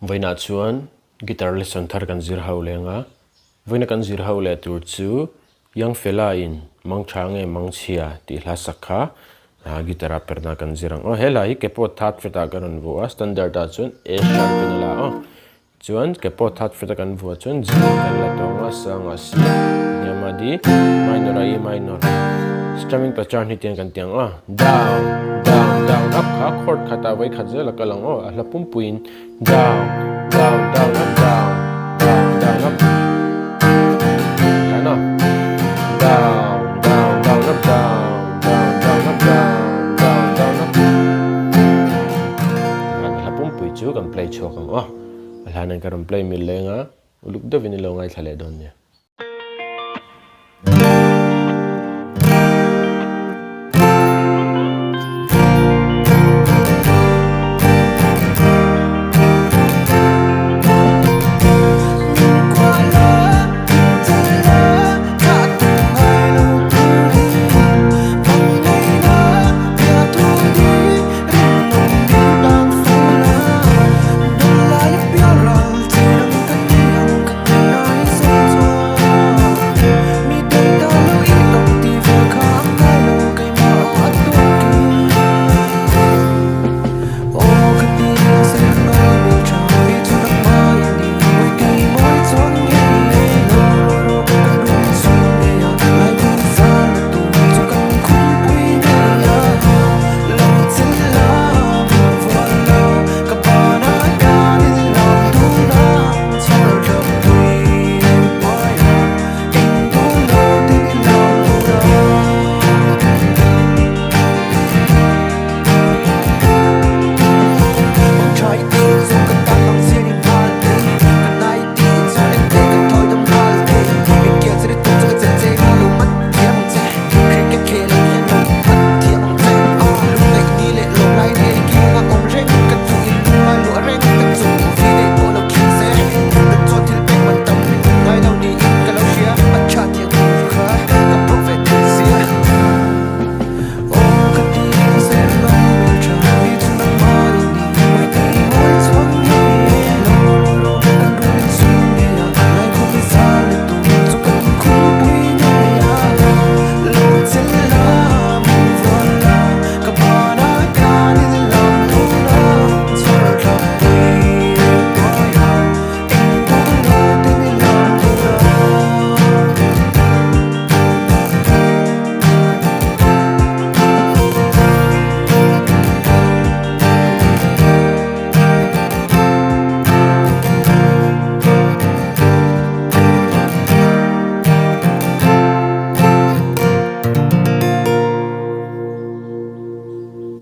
Vawiinah chuan guitar lesson thar kan zir ho leng a, vawiina kan zir ho leh tur chu Young Fella in Mang Tha nge Mang Chhia tih hla sak kha guitar a perna kan zir ang aw. He hla hi capo third fret ah kan rawn vuah a, standard ah chuan A sharp in a la aw. Chuan capo third fret a kan vuah chuan G kan la tawng a, sang ah C, hniam ah D, minor ah E minor. Strumming pattern hi tiang kan ti ang aw. Down, down, down up kha chord khatah vawi khat zel a kal ang aw, a hla pumpuiin down, down, down up, down, down, down up. Khan aw. Down, down, down up, down, down, down up, down, down, down up. Khan a hla pumpui chu kan play chhuak ang aw. A hla nen ka rawn play mil leng a, uluk deuhin i lo ngaithla leh dawn nia.